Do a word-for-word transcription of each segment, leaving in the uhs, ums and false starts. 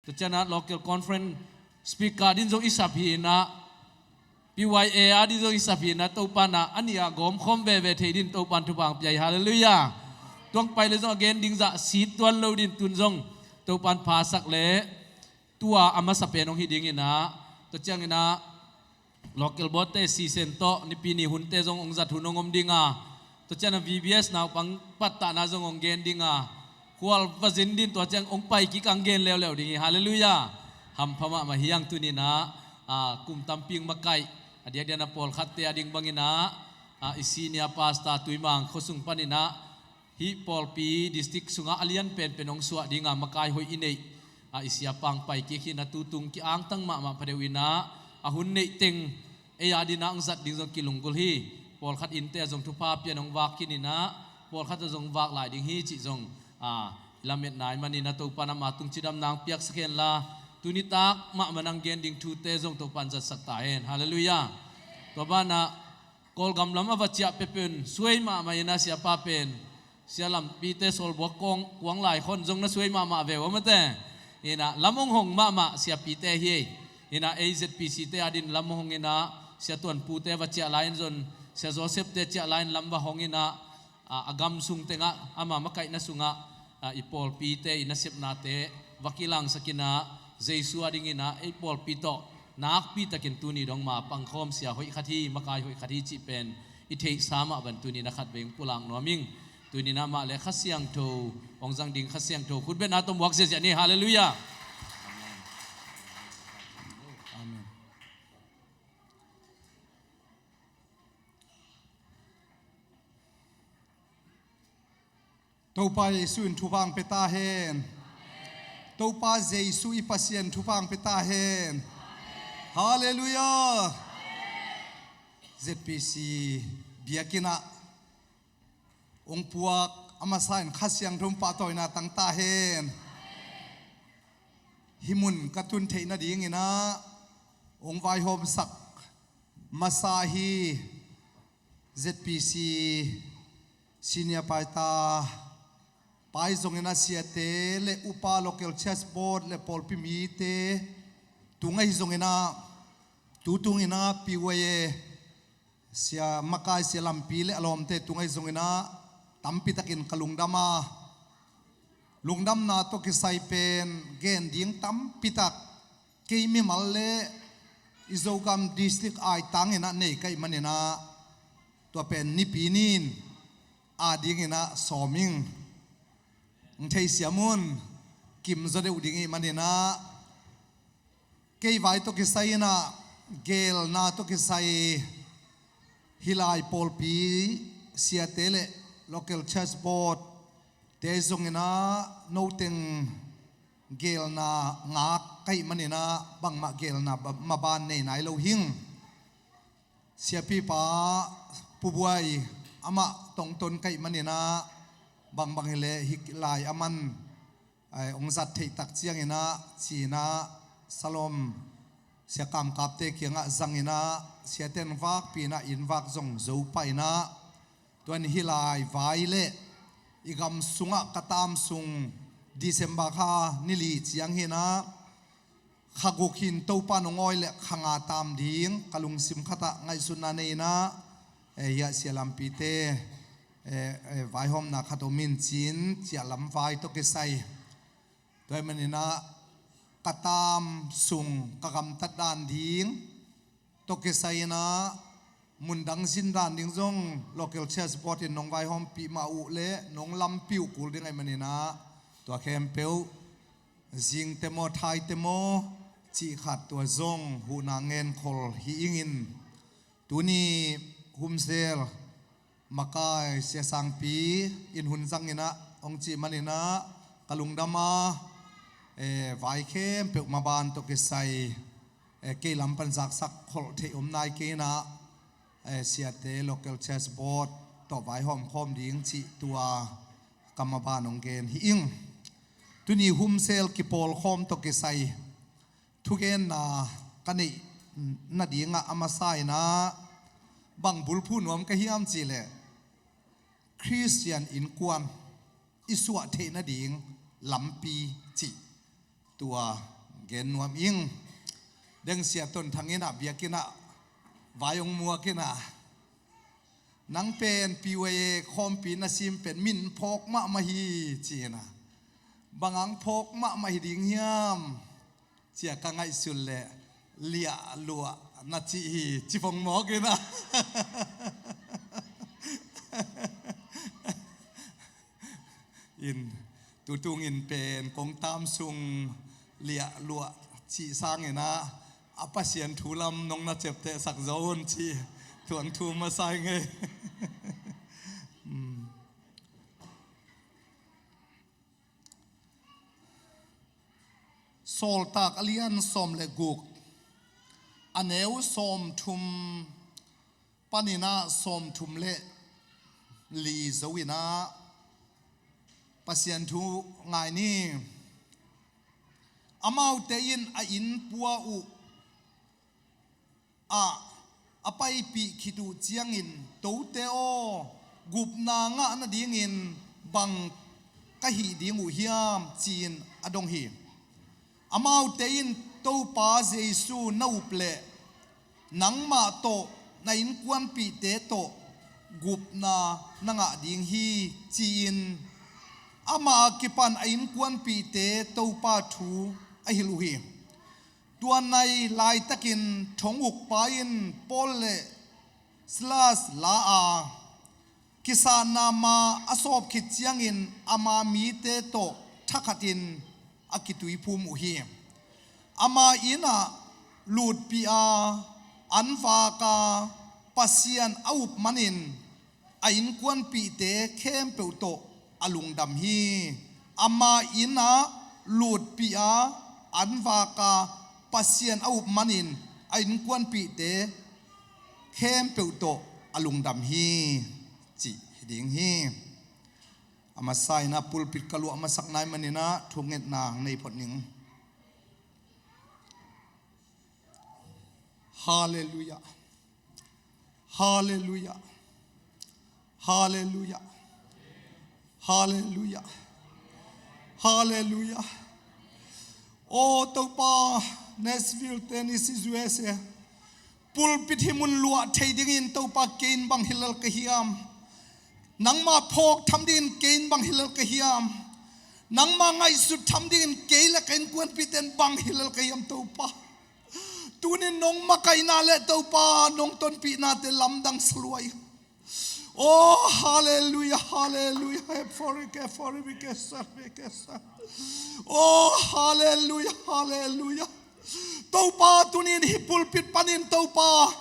Tua ciangin ah local conference speaker ding zong i sap hi in ah, P Y A a ding zong i sap hi in ah, Topa in ah a nih ah gawmkhawm veve thei ding Topa in thupha hong pia hi. Halleluiah. Tua hong pai leh zong a gen ding zah sit tuan lo ding, tun zong Topa in phasak leh tua a masa pen hong hi ding in ah, tua ciangin ah local board-te sisen tawh Nipi ni hunte zong hong zat hun hong om ding a, tua ciangin ah V B S naupang pattahna zong hong gen ding a, khual va zin ding, tua ciang hong pai kik a hong gen leuleu ding hi. Halleluiah. Hampha mahmah hi hang. Tuni in ah, ah, kum tampi hong makaih, a diakdiak in ah pawlkhatte a ding bangin ah, ah, i senior pastor Tuimang khuasung panin ah, hih pawlpi district sungah a lian penpen hong suah ding a, makai hoih i neih a, i siapa hong pai kik hi in ah, tutung ki-angtang mahmah phadeuh in ah, a hun neih teng ei a ding ah hong zat ding zong kilunggulh hi. Pawlkhat innte ah zong thupha pia in hong vak khin in ah, pawlkhat ah zong vak lai ding hi cih zong, a, i lametna ahih manin ah, Topa in amah tung cidamna hong piaksak hen la, tuni tak mahmah in hong gen ding thute zong Topa in zatsak ta hen. Halleluiah. Tua banah Kawlgam lam a va ciah peuhpeuh in suai mahmah in ah, siapa pen, sia Lampite Sawlbuak kuang, kuang lai khawng zong na suai mahmah ve uh, a mate. In ah lam hong hong mahmah siapite hi. In ah ei Z P C-te a ding lam hong hong in ah, sia Tuanpute va ciah lai in zong, sia Joseph-te ciah lai in lam va hong in ah, a, a gam sung tengah, ama makaihna sungah, a, i pawlpite i nasepnate va kilangsak in ah, Jesu a ding in ah ei pawlpi tawh nakpi takin tuni dong ma pangkhawm sia hoih khat hi, makai hoih khat hi cih pen i theihsa mah bang tuni in ah khatvei hong pulak nuam ing. Tuni in ah amah leh Kha Siangtho hong zang ding, Kha Siangtho khutbetna tawh muak ziahziah ni. Halleluiah. Amen. Topa Jesu in thupha hong pia ta hen. Topa Jesu i Pasian thupha hong pia ta hen. Halleluiah. Z P C biakinn ah hong puak a masa in Kha Siangtho in pahtawina tang ta hen. Hih mun ka tun theih nading in ah hong vaihawmsak masa hi. Z P C senior paita pai zong in ah, siate leh upa, local church board leh pawlpi mite tung ahi zong in ah, tutung in ah P Y A sia makai, sia Lampi leh a lawmte tung ahi zong in ah, tampi takin ka lungdam a, lungdamna tawh kisai pen gen ding tampi tak kei mimal leh i Zogam district aitang in ah nei ka hih manin ah, tua pen Nipi ni in a ding in ah sawm ing. Hong theisiam un, kim zaw deuh ding ahih manin ah, kei vai tawh kisai in ah, geelna tawh kisai, hih lai pawlpi siate leh local church board te zong in ah, noteng geelna ngak ka hih manin ah, bangmah geelna ba-, maban nei nai lo hing. Siapipa Pu Buai, amah tongton ka hih manin ah, bangbang hileh hih lai a man, ai, hong zat theih tak ciangin ah, ci-in ah, Salom, sia Kamkapte kiangah zang in ah, siate in vakpi in ah, inn vak zong zo pah in ah, tua in hih lai vai leh i gam sungah ka taam sung December kha ni li ciang hi in ah, kha guk hi in Topa in hong awi leh kha nga taam ding ka lungsim khat ah ngaihsutna nei in ah, eh, hiah sia Lampite, eh, eh, vaihawmna khat om in ci-in, ciah lam vai tawh kisai. Tua ahih manin ah, ka taam sung ka gamtat dan ding tawh kisai in ah, mundang zin dan ding zong local church board in nong vaihawmpih mah uh leh nong lampih uh kul ding ahih manin ah, tua khempeuh, zingte maw, thaite maw, cih khat tua zong huhna ngenkhol hi ing in. Tuni Humsel makai sia Sangpi in hun zang in ah hong cih manin ah, ka lungdam a, eh, vai khempeuh maban tawh kisai, eh, kei lam pan zaksak kholh theih om nai kei in ah, eh, siate local church board tawh vaihawm khawm ding cih tua ka maban hong gen hi ing. Tuni Humsel kipawlkhawm tawh kisai thugenna ka neih nadingah a masa in ah, bang bulphuh nuam ka hiam cih leh, Khristian innkuan i suah theih nading lampi cih. Tua gen nuam ing. Dengsia Ton Thang in ah biakinn ah vai hong muak in ah, "Nang pen P Y A khawmpi na sim pen min phawk mahmah hi," ci-in ah, "Bang hang phawk mahmah hi ding hiam?" ci-a ka ngaihsut leh, "Liahluah na cih hi," ci phong mawk in ah. In, tutungin pen kong tam sung liahluah cih sangin ah, a Pasian thu lam nong na ciaptehsak zo un ci, tuang thu masa ing ei. Sawltak a lian sawm le guk, a neu sawmthum panin ah sawmthum le li zo in ah, Pasian thu ngai ni. Amaute in a innpua uh ah a paipih khit uh ciangin, "Tote aw, gupna ngah nadingin bang ka hih ding uh hiam?" ci-in a dong hi. Amaute in, "Topa Jesu na up leh nangmah tawh na innkuanpihte tawh gupna na ngah ding hi," ci-in amah a kipan a innkuanpihte Topa thu a hilh uh hi. Tua nai laitakin thong ukpa in Paul le Silas la a, kisatna ma a sawp khit ciangin ama mite tawh thakhatin a kituiphum uh hi. Ama inn ah lutpih a, an vak a, Pasian a up manin a innkuanpihte khempeuh tawh a lungdam hi. Ama inn ah lutpih a, an vak a, Pasian a up manin a innkuanpihte khempeuh tawh a lungdam hi, cih hi ding hi. A masa in ah pulpit ka luah masak nai manin ah thungetna hong nei phot ning. Halleluiah. Halleluiah. Halleluiah. Halleluiah. Halleluiah. Aw Topa, Nashville, Tennessee, U S A pulpit hih mun luah thei dingin Topa, kei in bang hi lel ka hiam? Nangmah phawk tham dingin kei in bang hi lel ka hiam? Nangmah ngaihsut tham dingin kei le ka innkuanpihte in bang hi lel ka hiam Topa? Tunin nong makaihna le Topa nong tonpihnate lamdang sa lua ing. Oh, halleluiah, halleluiah. Hep fori ke fori bi ke sa bi ke sa. Oh, halleluiah, halleluiah. Topa, tunin hih pulpit panin Topa,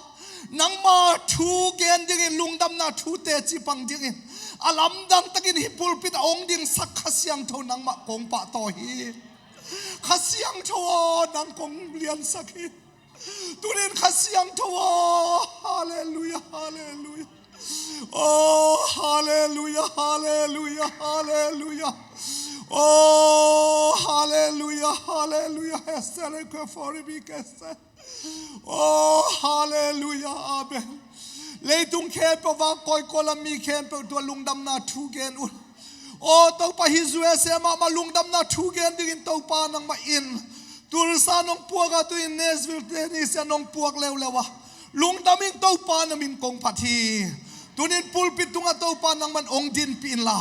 nangma thu gen dingin, lungdamna thu teci pang dingin, a lamdang takin hih pulpit a ong dingsak Kha Siangtho nangmah kong pahtawi hi. Kha Siangtho aw, nang kong liansak hi. Tunin Kha Siangtho aw, halleluiah, halleluiah. Oh, halleluiah, halleluiah, halleluiah. Oh, halleluiah, halleluiah. Hesere ko fori bi kese. Oh, halleluiah, amen. Leitung khempeuh vak kawikawi lam mi khempeuh tua lungdamna thu gen un. Oh Topa, hih U S A mahmah lungdamna thu gen dingin Topa nangmah in Tulsa nong puak a, tuin Nashville, Tennessee ah nong puak leuleu a, lungdam ing Topa, na min kong phat hi. Tunin pulpit tungah Topa nangman ong dinpih inla,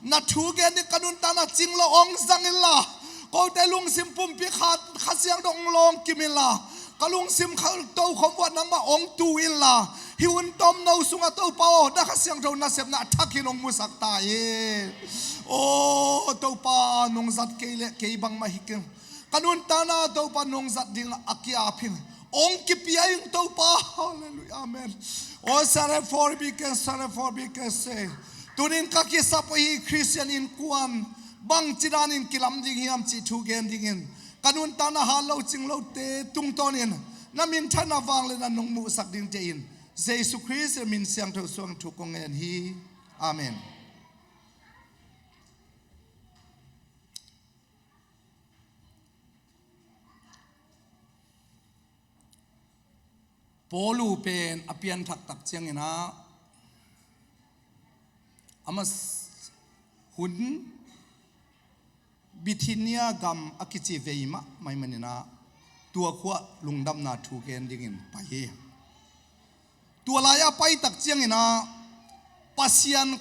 na thu gen ding ka nuntakna cing lo ong zang inla, kote lungsim pumpi Kha, Kha Siangtho ong lawng kim inla, ka lungsim kha tokhom uah nangmah ong tu inla, hih hun tomno sungah Topa aw, na Kha Siangtho nasepna a thakin ong musak ta hi. Oh Topa, nong zat kei leh kei bangmah hi keng. Ka nuntakna Topa nong zat ding a ki-ap hi. Ong kipia ing Topa. Halleluiah. Amen. Oh, sare for bi ke, sare for bi ke se. Tunin ka kisap uh hi Khristian innkuan bangci danin kilam ding hiam cih thu gen dingin, ka nuntakna hat lo cing lote tungtawnin na minthanna vangliatna nong muhsak dingte in, Jesu Khrist min siangtho suang thu kong ngen hi. Amen. Paulu pen a pianthak tak ciangin ah, a mas-, hun Bithynia gam a kici vei mahmah ahih manin ah, tua khua-ah lungdamna thu gen dingin pai hi. Tua lai-ah a pai tak ciangin ah, Pasian,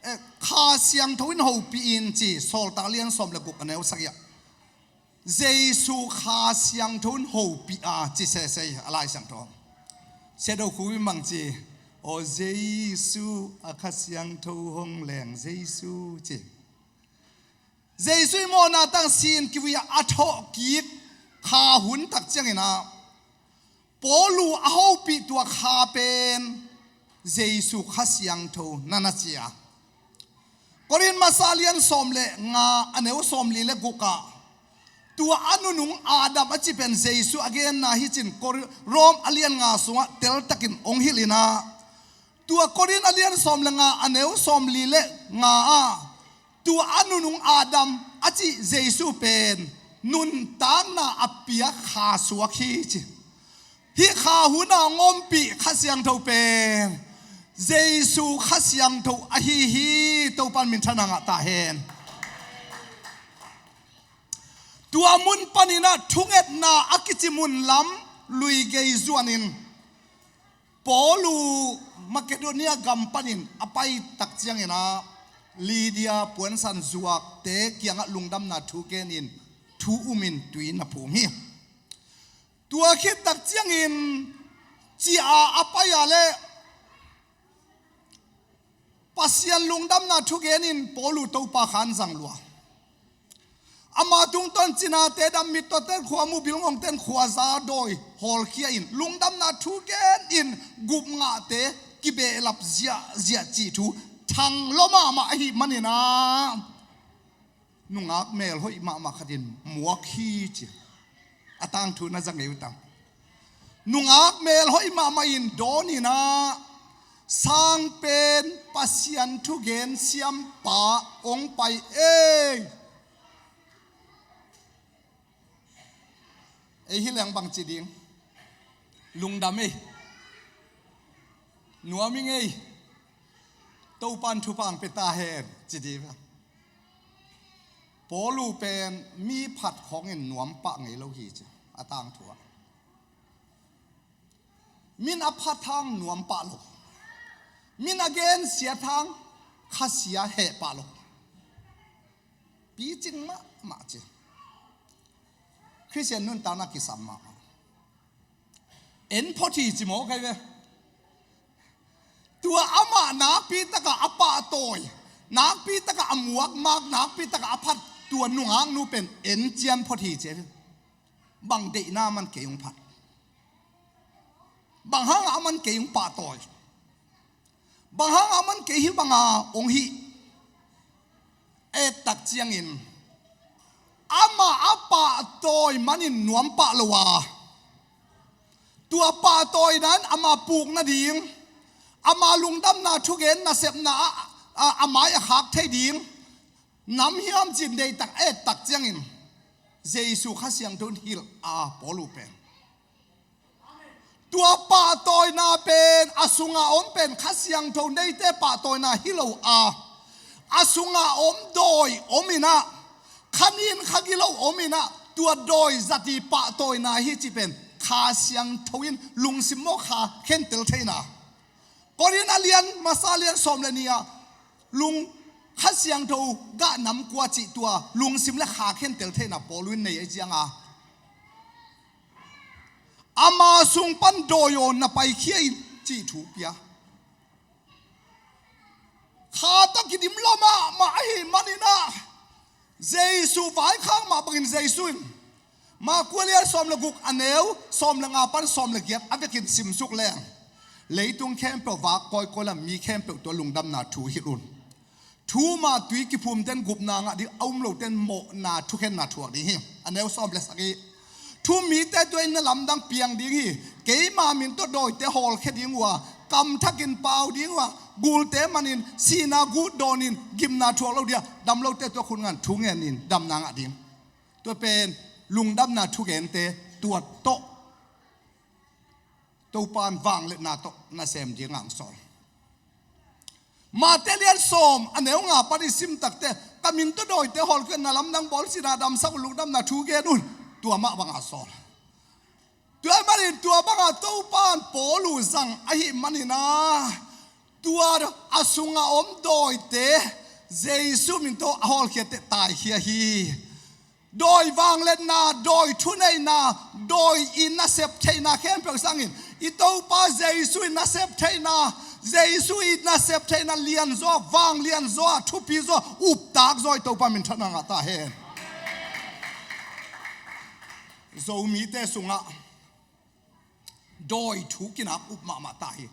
eh, Kha Siangtho in hopih in ci, Sawltak a lian sawm le guk, a neu sagih ah, Jesu Kha Siangtho in hopih a ci sese hi a Lai Siangtho. Sia Do Khup in bang ci, "Aw Jesu, a Kha Siangtho hong leng Jesu," ci. Jesu i mawhna tang sin kivui-ah a thawhkik kha hun tak ciangin ah, Paulu a hopih tua kha pen Jesu Kha Siangtho na na ci a. Korin Masa lian sawm le nga, a neu sawmli le guk ah, tua a nunung Adam a ci pen Jesu a genna hi cin Kor-, Rom a lian nga sungah teltakin hong hilh in ah, tua Korin a lian sawm le nga, a neu sawmli le nga ah, tua a nunung Adam a cih Jesu pen nuntakna a piak kha suak hi ci. Hih kha hun a hong ompih Kha Siangtho pen Jesu Kha Siangtho ahi hi. Topa'n minthanna ngah ta hen. Tua mun panin ah thungetna a kici mun lam lui gei zuanin Paulu Makedonia gam panin a pai tak ciangin ah, Lydia puansan zuakte kiangah lungdamna thu genin thu umin tui na phum hi. Tua khit tak ciangin cia a pai a leh Pasian lungdamna thu genin Paulu Topa khan zang lua. Ama tungtawn cinate dam, mittawte'n khua mu, bilngongte'n khuaza dawi hawlkhia in, lungdamna thu genin gupngahte kibehlap ziahziah cih thu thang lua mahmah ahih manin ah, nungak melhoih mahmah khat in muak hi ci. A tangthu na za ngei uh tam? Nungak melhoih mahmah in dawn in ah, sangpen Pasian thugen siampa hong pai ei. Ei hi leng bang ci ding? Lungdam ei. Nuam ing ei. Topa'n thupha hong pia ta hen ci ding. Paulu pen mi phat khawngin nuam pah ngei lo hi ci a tangthu ah. Min a phat hang nuam pah lo. Min a gensiat hang khasia heh pah lo. Picing mahmah ci. Khristian nuntakna kisam mahmah. En phot hi ci maw kai ve. Tua amah nakpi takah a pahtawi, nakpi takah a muakmak, nakpi takah a phat, tua nungaknu pen en cian phot hi ci. Bang deihna man kei hong phat? Bang hangah a man kei hong pahtawi? Bang hangah a man kei hih banga hong hih? Et tak ciangin amah a pahtawi manin nuam pah lo a, tua pahtawina in ama puk nading, ama lungdamna thugen nasepna ah, a, a mai a khak thei ding nam hiam cih deihtak et tak ciangin Jesu Kha Siangtho in hilh a, Paulu pen. Tua pahtawina pen, a sunga om pen, Kha Siangtho neite pahtawina hi lo a, a sunga om dawi om in ah, kha nin kha gilo om in ah, tua dawi zati pahtawina hi cih pen Kha Siangtho in lungsim mawh kha khentel theihna. Korin a lian masa lian sawm le nih ah, lung Kha Siangtho gah nam kua cih tua lungsim le kha khentel theihna Paulu in nei a ciang a, ama sung pan dawi aw na paikhia in cih thu pia. Kha tawh kidim lua mahmah ahih manin ah, Jesu vaikhak mah bangin Jesu in Marku a lian sawm le guk, a neu sawm le nga pan sawm le giat a vekin simsuk leng, leitung khempeuh vak kawikawi la, mi khempeuh tua lungdamna thu hilh un. Thuma tui kiphumte'n gupna ngah ding, a um lote'n mawhna thukhenna thuak ding hi. A neu sawm le sagih. Thu-um mite tua in na lamdang piang ding hi. Keima min tawh dawite hawlkhia ding uh a, kamthakin pau ding uh a, gulte manin sihna guh dawnin gimna thuak lo ding a, damlote tua khut ngan thu ngenin damna ngah ding. Tua pen lungdamna thugente tua tawh Topa'n vangliatna tawh nasem ding hong sawl. Mate lian sawm, a neu nga pan i sim takte, ka min tawh dawite hawlkhiat, na lamdang bawl, sihna damsak un, lungdamna thu gen un. Tua mah banga sawl. Tua ahih manin tua banga Topa in Paul uh zang ahih manin ah, tua a sunga om dawite Jesu min tawh a hawlkhiatte taikhia hi. Dawi vangliatna, dawi thuneihna, dawi i nasep theihna khempeuh sangin i Topa Jesu i nasep theihna, Jesu i nasep theihna lianzaw, vanglianzaw, thupizaw, uptakzaw i Topa minthanna ngah ta hen. Zomite sungah dawi thu kinak up mahmah ta hi.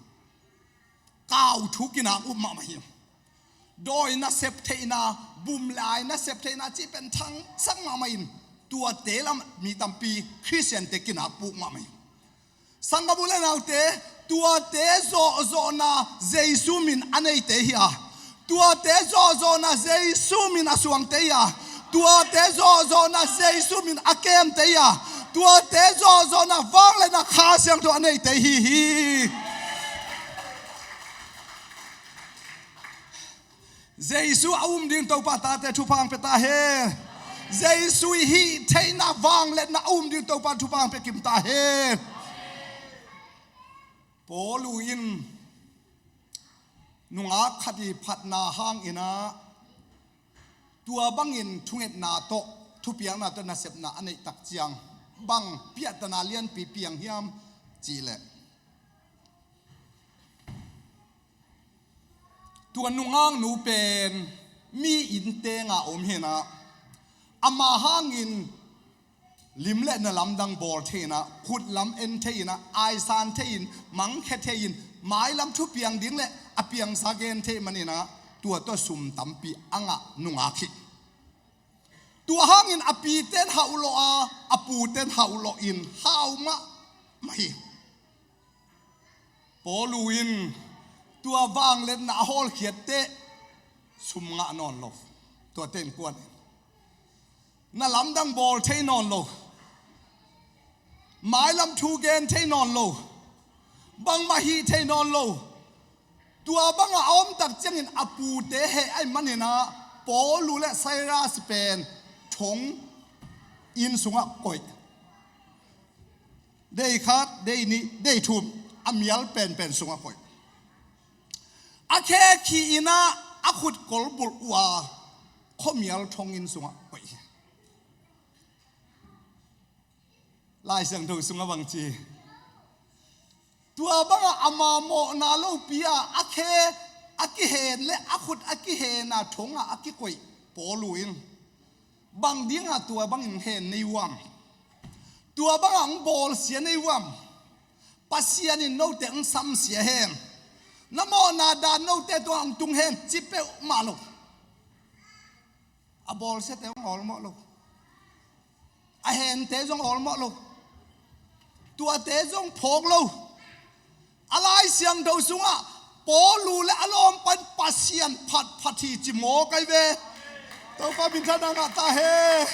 Kau thu kinak up mahmah hi. Dawi nasep theihna, bumlai nasep theihna cih pen thangsak mahmah in, tuate lam mi tampi Khristiante kinak puk mahmah hi. Sanggam u le naute, tuate zawhzawhna Jesu min a neite hi a, tuate zawhzawhna Jesu min a suangte hi a, tuate zawhzawhna Jesu min a kemte hi a, tuate zawhzawhna vangliatna Kha Siangtho a neite hi hi. Jesu a um ding Topa tate thupha hong pia ta hen. Jesu i hih theihna vangliatna a um ding Topa thupha hong pia kim ta hen. Paul uh in nungak khat i phatna hangin ah tua bangin thungetna tawh, thupiakna tawh nasepna a neih tak ciang bang piahtana lianpi piang hiam cih leh, tua nungaknu pen mi inn tenga om hi in ah, ama hangin lim le na lamdang bawl thei in ah, khut lam en thei in ah, aisan thei in, mangkhia thei in, mailam thupiang ding le a piangsa gen thei manin ah, tua tawh sum tampi a ngah nungak hi. Tua hangin a pite'n hauh lawh a, a pute'n hauh lawh in hau mahmah hi. Paul uh in tua vangliatna a hawlkhiatte sum ngah nawn lo. Tuate innkuan in na lamdang bawl thei nawn lo. Mailam thu gen thei nawn lo. Bangmah hih thei nawn lo. Tua banga a om tak ciangin a pute heh ahih manin ah Paul uh le Silas pen thong inn sungah koih. Dei khat, dei nih, dei thum, a mial penpen sungah koih. A khe khih in ah a khut kolbulh uh a, khuamial thong inn sungah koih hi. Lai Siangtho sungah bang ci? Tua banga ama mawhna lopi a, a khe a kihen le a khut a kihen a thong ah a kikoih Paul uh in, bang dinga tua bangin hen nei uh hiam? Tua banga hong bawlsia nei uh hiam? Pasian in note hong samsia hen. Na mawhna dan note tungah hong tung hen, ci peuhmah lo. A bawlsiate zong awlmawh lo. A hente zong awlmawh lo. Tuate zong phawk lo. A Lai Siangtho sungah Paul uh le a lawmpa in Pasian phatphat hi ci mawk ahi ve. Topa minthanna ngah ta hen.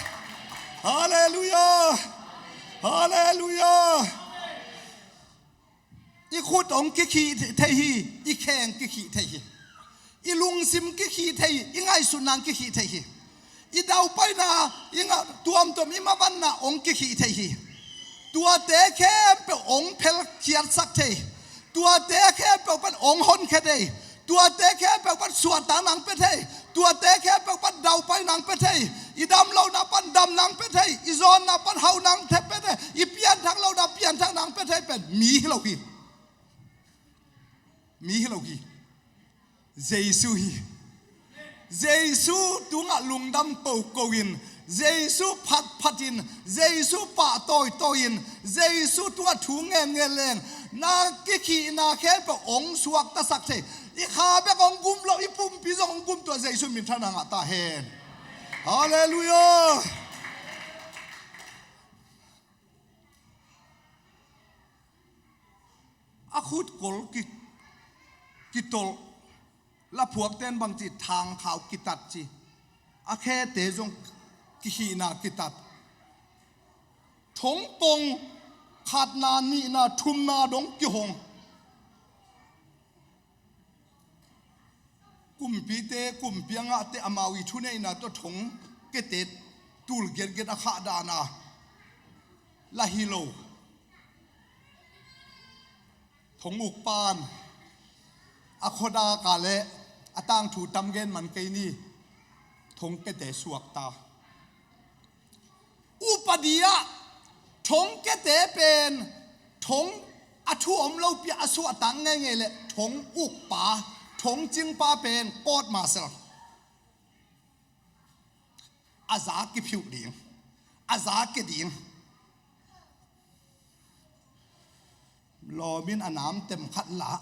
Halleluiah. Halleluiah. I khut hong kikhih thei hi, i khe hong kikhih thei hi. I lungsim kikhih thei hi, i ngaihsutna hong kikhih thei hi. I daupaina, i ngah tuamtuam, i mavanna hong kikhih thei hi. Tuate khempeuh hong phelkhiatsak thei. Tuate khempeuh pan hong honkhia thei. Tuate khempeuh pan suahtakna hong pia thei. Tuate khempeuh pan daupaina hong pia thei. I damlohna pan damna hong pia thei. I zawnna pan hauhna hong pia thei. I pianthak lohna pianthakna hong pia thei pen mi hi lo hi. Mi hi lo hi. Jesu hi. Jesu tungah lungdam koko in, Jesu phatphat in, Jesu pahtawi tawi in, Jesu tungah thu ngen ngen leng na kikhihna khempeuh hong suaktasak thei. I kha bek hong gum lo, i pumpi zong hong gum, tua Jesu minthanna ngah ta hen. Halleluiah. A khut kol ki, kitolh. Laphuakte'n bang ci, thangkhau kitat ci. A khete zong kikhihna kitat. Thongpong khatna, nihna, thumna dong kihong. Kumpite, kumpi a ngahte amau i thuneihna tawh thong kete tul giatgiat a khah dana la hi lo. Thong ukpan a khuadaka le a tangthu tam gen man kei ni. Thong kete suakta. Upadi ah thong kete pen thong a thu om lopi a suahtak ngeingei le thong ukpa, thong cingpa pen court martial. A za kiphiuh ding, a za ke ding. Lawmin a namtem khat lah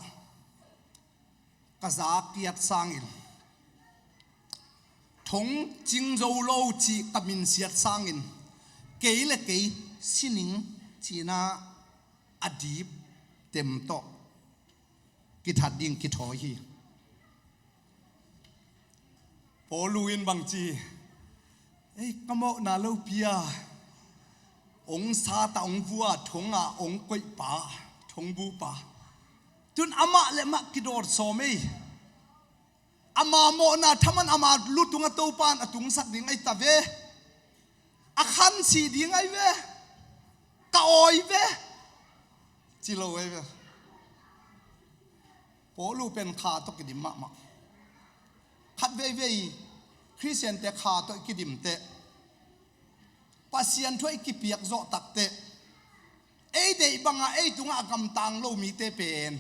ka za kiat sangin, thong cing zo lo cih ka minsiat sangin, kei le kei sining cina a dip tem tawh kithat ding kithawi hi. Paulu in bangci, ei, ka mawhna lopi a ong sata ong vua thonga ong koihpa, thong bupa, tun amah le mah kidawt sawm ei. Ama mawhna thaman ama lutunga Topan a tungsak ding ahi ta ve. A khansih ding ahi ve. Ka awi ve, ci lo ahi ve. Paulu pen kha tawh kidim mahmah. Khat veivei Khristiante kha tawh i kidimte, Pasian thu i kipiak zawh takte, ei deih banga ei tungah a gamtang lo mite pen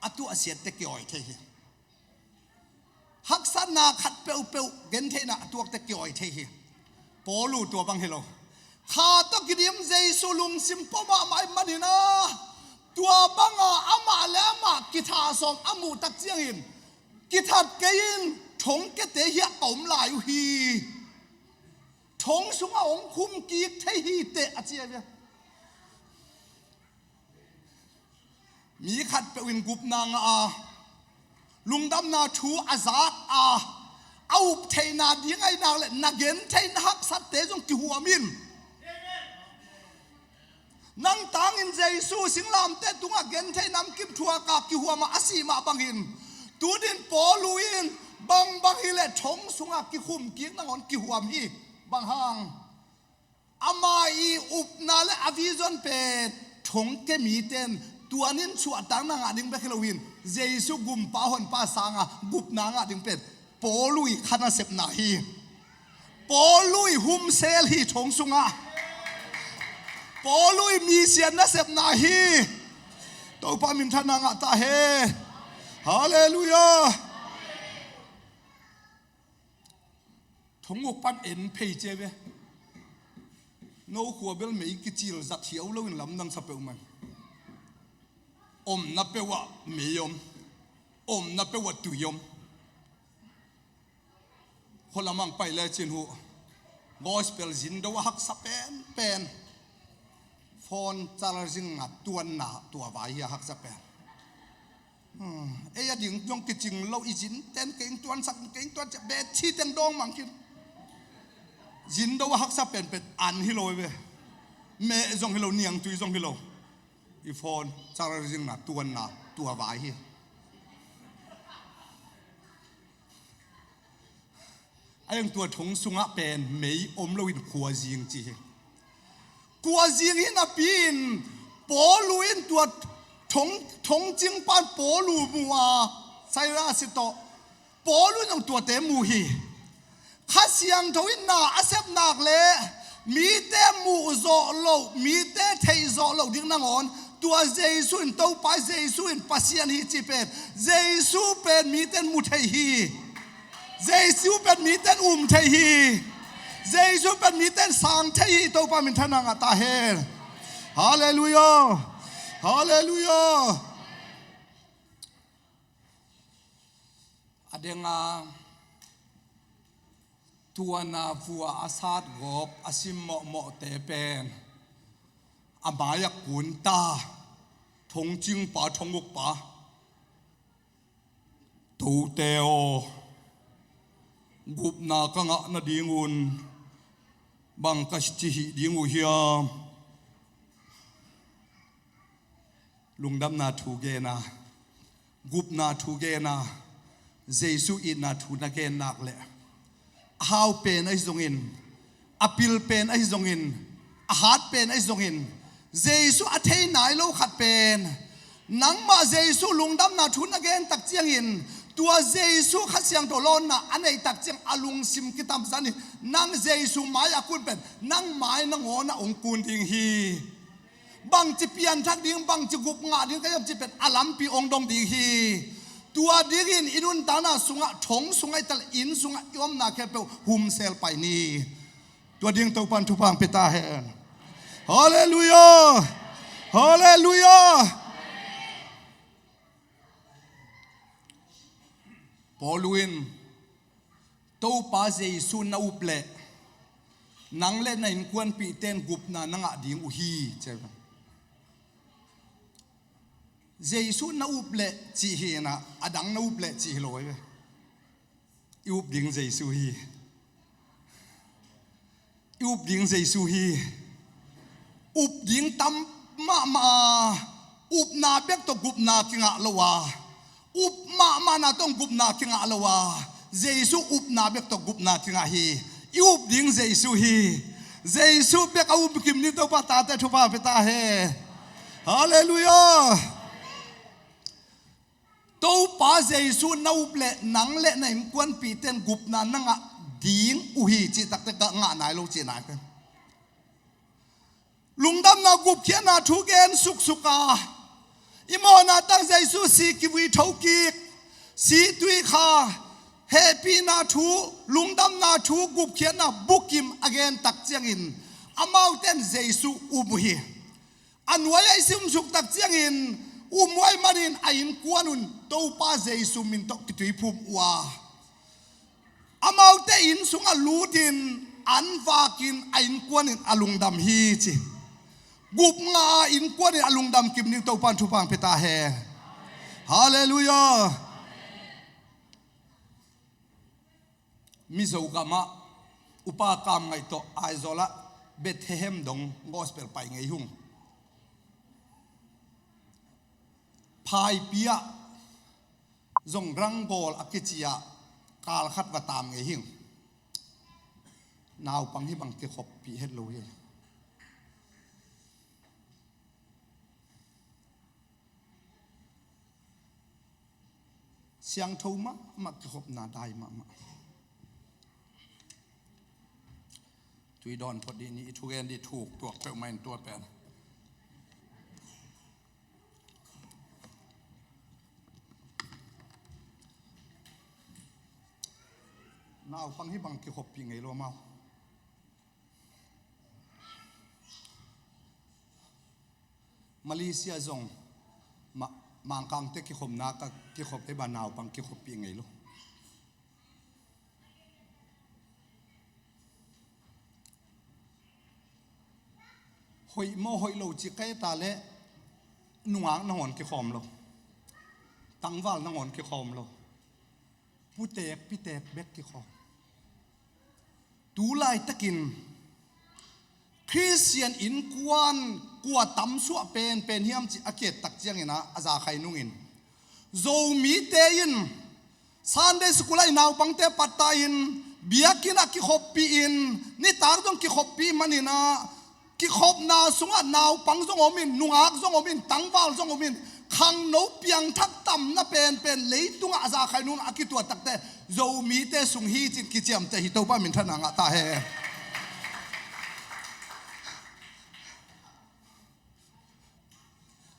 a tuahsiatte kiawi thei hi. Haksatna khat peuhpeuh gentheihna a tuakte kiawi thei hi. Paulu tua bang hi lo. Kha tawh kidim Jesu lungsim pua mahmah i manin a, tua banga amah le amah kitha sawm a muh tak ciangin, kithat kei in thong kete hiah ka om lai uh hi. Thong sungah hong khum kik thei hi teh a ci a ve. Mi khatpeuh in gupna ngah a, lungdamna thu a zak a, a up theihna ding ahi nak le na gen theihna haksatte zong kihuam in. Nang tangin Jesu singlamteh tungah gentheih namkim thuaka kihuama a sih mah bangin, tunin Paulu in bangbang hileh thong sungah kikhum kik nangawn kihuam hi. Bang hang? Ama i upna le a vision pen thong ke miten tuanin suahtakna ngah ding bek hi loin, Jesu gumpa honpa sanga gupna ngah ding pen Paulu i kha nasepna hi. Paulu i humsel hi thong sungah. Paulu i misian nasepna hi. Topa minthanna ngah ta hen. Halleluiah. Thong uk pan en phei cia ve. No khua bel mei kicil zat hiau loin lamdang sa peuhmah. Omna peuhah mei om. Omna peuhah tui om. Khualam ang pai lecin uh gospel zindo a haksa penpen, phone charging a tuanna tua vai hi a haksa pen. Hmm, ei a ding zong kicing lo, i zinten kei tuansak, kei tuan ciah, betchi teng dawng mang khin. Zindo a haksa penpen an hi lo ve. Meh zong hi lo, niangtui zong hi lo. I phone charging a tuanna tua vai hi. A iang tua thong sungah pen mei om loin khuazing ci hi. Khuazing hi napi in Paulu in tua thong, thong cing pan Paulu mu a, Silas i tawh Paulu in zong tuate mu hi. Kha Siangtho in na a sep nak le mite muh zawh loh, mite theih zawh loh ding nangawn tua Jesu in, Topa Jesu in Pasian hi cih pen, Jesu pen miten mu thei hi. Jesu pen miten um thei hi. Jesu pen miten sang thei hi. Topa minthanna ngah ta hen. Halleluiah. Halleluiah. A denga tuana vua a sat gawp a sim mawhmawhte pen a mai-ah kunta, thongcingpa, thongukpa, "Tote aw, gupna ka ngah nadingun bang ka ci hih ding uh hiam?" Lungdamna thu gena, gupna thu gena, Jesu itna thu na gen nak leh, a hau pen ahi zongin, a pil pen ahi zongin, a hat pen ahi zongin, Jesu a thei nai lo khat pen, nangmah Jesu lungdamna thu na gen tak ciangin, tua Jesu Kha Siangtho lawnna a neih tak ciang a lungsim kitamzan in, nang Jesu mai a kun pen, nang mai nangawn ah hong kun ding hi. Bangci pianthak ding, bangci gup ngah ding ka hiam cih pen a lampi hong dong ding hi. Tua dingin i nuntakna sungah, thong sungah i tal, inn sungah i omna khempeuh humsel pai ni. Tua ding Topan thupha hong pia ta hen. Halleluiah! Halleluiah! Paul in, Topa Jesu na up leh nang le na innkuanpihte in gupna na ngah ding uh hi, ci. Jesu na up leh cih hi inah, a dang na up leh cih hi lo hi ve. I up ding Jesu hi. I up ding Jesu hi. Up ding tam mahmah a, upna bek tawh gupna kingah lo a, up mahmahna tawh gupna kingah lo a, Jesu upna bek tawh gupna kingah hi. I up ding Jesu hi. Jesu bek a up kim ni Topa tate thupha pia ta hen. Halleluiah! Topa Jesu na up leh nang le na innkuanpihte in gupna na ngah ding uh hi cih takte ka ngah nai lo cih nai pen. Lungdamna gupkhiatna thu gen suksuk a, i mawhna tang Jesu si kivui thokik, si tui kha, hehpihna thu, lungdamna thu, gupkhiatna bukim a gen tak ciangin, amaute in Jesu um uh hi. A nuai-ah i simsuk tak ciangin, um uh ahih manin a innkuan un Topa Jesu min tawh kituiphum uh a, amaute inn sungah lutin an vakin a innkuan in a lungdam hi ci. Gup ngah a innkuan in a lungdam kim ni Topan thupha hong pia ta hen. Halleluiah! Mizo gamah upa kam ngaih tawh Aizawl ah Bethlehem dong gospel pai ngei hung. Phaipi ah zong Rangbawl a kici ah kal khat va tam ngei hing. Naupang hih bang kikhoppih het lo hi. Siangtho mahmah, kikhopna dai mahmah. Tui dawn phot dih ni, i thugen dih thuk tuak peuhmah in tua pen. Naupang hih bang kikhoppih ngei lo mau. Malaysia zong ma-, Mangkangte kikhopna ka kikhop hi ba, naupang kikhoppih ngei lo. Hoih maw hoih lo cih ka et leh nungak nangawn kikhawm lo. Tangval nangawn kikhawm lo. Putek pitek bek kikhawm. Tu laitakin Khristian innkuan kua tamsuah penpen hiam cih a ki-et tak ciangin ah, a za khai nungin Zomite in Sunday school ah i naupangte pattah in, biakinn ah kikhoppih in, nitak zong kikhoppih manin ah, kikhopna sungah naupang zong om in, nungak zong om in, tangval zong om in, khangno piangthak tamna penpen leitungah a za khai nungin a kituah takte Zomite sung hi cin kiciamteh hi. Topa minthanna ngah ta hen.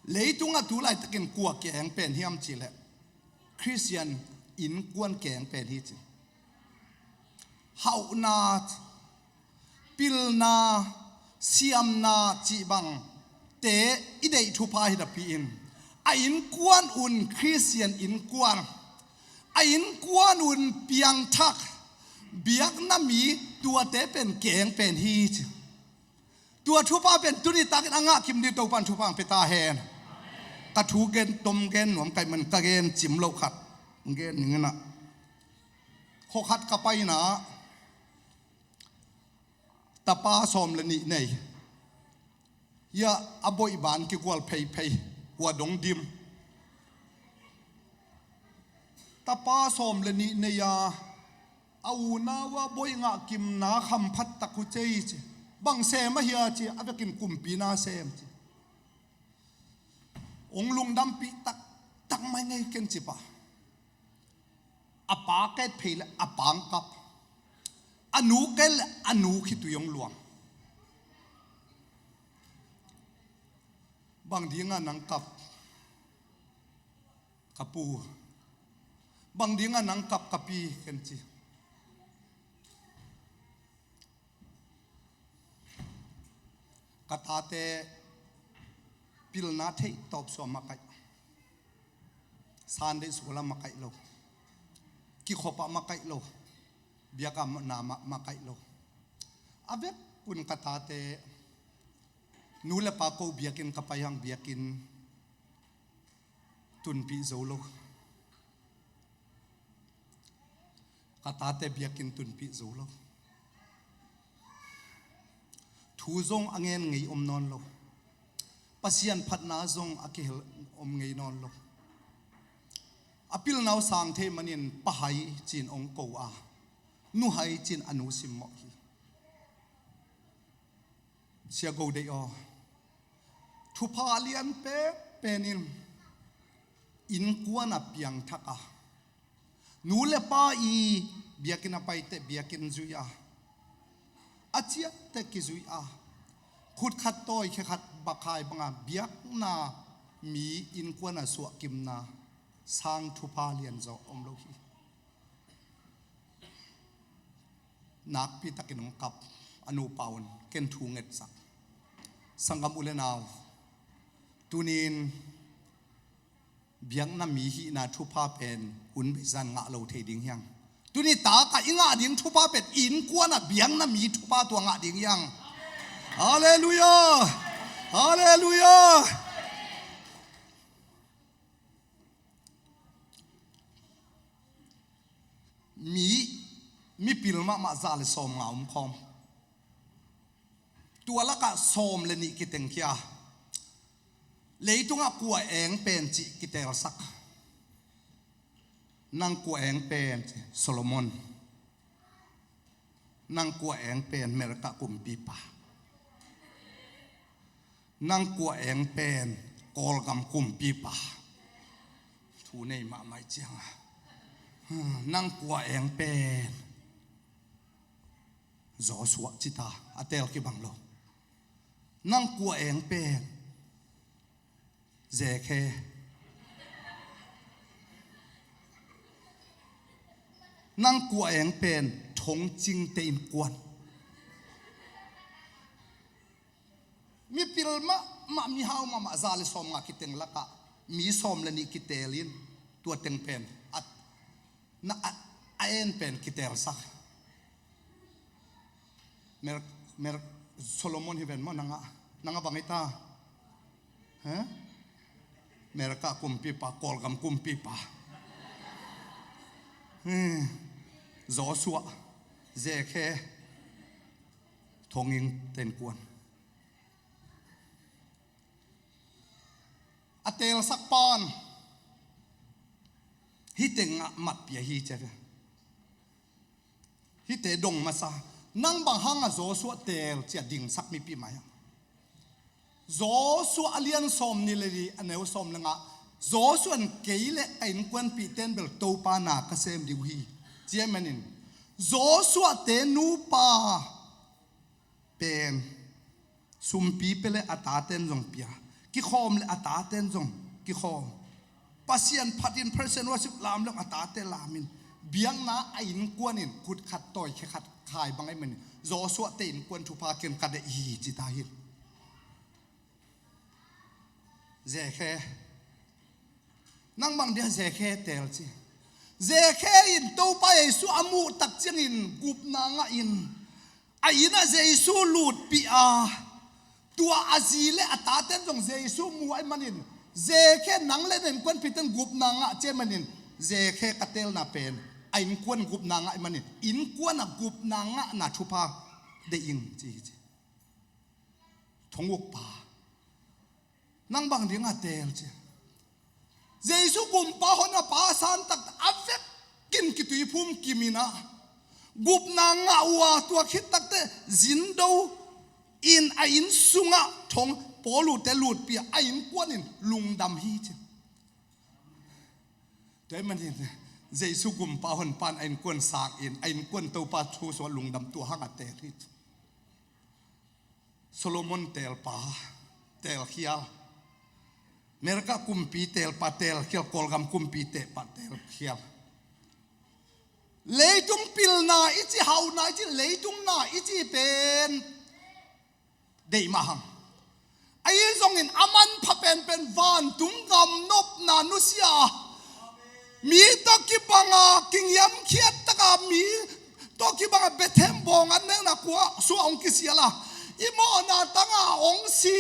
Leitungah tu laitakin kua keng pen hiam cih leh Khristian innkuan keng pen hi ci. Hauhna, pilna, siamna cih bangte i deih thupha hi napi-in, a innkuan un Khristian innkuan, a innkuan un piangthak, biakna mi, tuate pen keng pen hi ci. Tua thupha pen tuni takin a ngah kim ding Topan thupha hong pia ta hen. Ka thu gen tom gen nuam ka hih man ka gen cim loh khat gen ning inah. Khua khat ka pai inah, tapa sawm le nih nei. Hiah a boih ban kikual pheiphei, hua dong dim. Tapa sawm le nih nei a, a unau a boih ngah kimna hamphat tak uh cei ci. Bang sem ahi a ci, a vekin kumpi na sem ci. Hong lungdampih taktak mai ngei ken ci pah. A pa ket phei le a pang kap. A nu ket le a nu khitui hong luang. Bang dinga nang kap, ka pu? Bang dinga nang kap, ka pi? Ken ci. Ka tate pilna theih tawp suah makaih. Sunday school ah makaih lo. Kikhop ah makaih lo. Biakna ah makaih lo. A vekun ka tate nu le pa ko biakinn ka pai hang biakinn tunpih zo lo. Ka tate biakinn tunpih zo lo. Thu zong a ngen ngei om nawn lo. Pasian phatna zong a kihel om ngei nawn lo. A pilna uh sang thei manin pa hai ci-in hong ko a, nu hai ci-in a nu simmawh hi. Sia Go Dei aw, thupha lian penpen in innkuan a piangthak a, nu le pa i biakinn a paite biakinn zui a, a ciahte kizui a, khut khat tawi khe khat bakhai banga biakna mi innkuan a suahkimna sang thupha lian zaw om lo hi. Nakpi takin hong kap a nupa un ken thu ngetsak. Sanggam u le nau, tunin biakna mi hihna thupha pen hun beizan ngah lo thei ding hiang. Tuni taka i ngah ding thupha pen innkuan a biakna mi thupha tua ngah ding hiang. Halleluiah. Halleluiah. Mi, mipil mahmah za le sawm nga om khawm. Tua lakah sawm le nih kitengkhia. Leitungah kua eng pen cih kitelsak. Nang kua eng pen cih Solomon. Nang kua eng pen Merka kumpipa. Nang kua eng pen Kawlgam kumpipa. Thu nei mahmah cianga. Nang kua eng pen Joshua cita a tel kibang lo. Nang kua eng pen Zekhe. Nang kua eng pen Thongcingte innkuan. Mipil mahmah, mihau mahmah za le sawm nga kiteng lakah mi sawm le nih kitelin tua teng pen a, na, a, a en pen kitelsak. Mer, mer, Solomon hi ven maw nanga, nanga bang hi ta? He? Merka kumpipa, Kawlgam kumpipa. He. Joshua, Zekhe, Thongcingte innkuan. A telsak pan hih tengah matpih ahi cia ve. Hihte dong masa. Nang bang hanga Joshua tel cia dingsak mipi mai a. Joshua a lian sawm nih le li a neu sawm le nga. Joshua in kei le ka innkuanpihte in bel Topa na ka sem ding uh hi. Cia manin Joshua te nupa pen sumpi pia le a taten zong pia. Kikhawm le a taten zong kikhawm. Pasian phatin praise and worship lam le a tate lamin. Biakna a innkuanin khut khat tawi khe khat khai bang ahih manin Joshua te innkuan thupha ken ka deih hi ci ta hi. Zekhe. Nang bang dia Zekhe tel ci. Zekhe in Topa Jesu a muh tak ciangin gupna ngah in a inn ah Jesu lutpih a, tua a zi le a taten zong Jesu mu ahih manin Zekhe nang le na innkuanpihten gupna ngah cia manin Zekhe ka telna pen a innkuan gupna ngah ahih manin innkuan a gupna ngahna thupha deih ing ci hi ci. Thongukpa. Nang bang dinga tel ci. Jesu gumpa hon a pa san takte a vekin kituiphum kimin ah gupna ngah uh a, tua khit takte zindo in a inn sungah thong Paul uhte lutpih a, a innkuan in lungdam hi ci. Tua ahih manin Jesu gumpa hon pan a innkuan sang in, a innkuan Topa thu sungah lungdam, tua hang a teel hi. Solomon teelpa, teelkhial. America kumpi teelpa, teelkhial. Kawlgam kumpi teelpa, teelkhial. Leitung pilna i ci, hauna i ci, leitung na i ci pen deih mah hang. Ahi zongin a manpha penpen vantung gam nopna nusia a, mi tawh kibanga kingiamkhiat taka mi tawh kibanga Bethlehem bawng an nekna kua sua hong kisial a, i mawhna tanga hong si.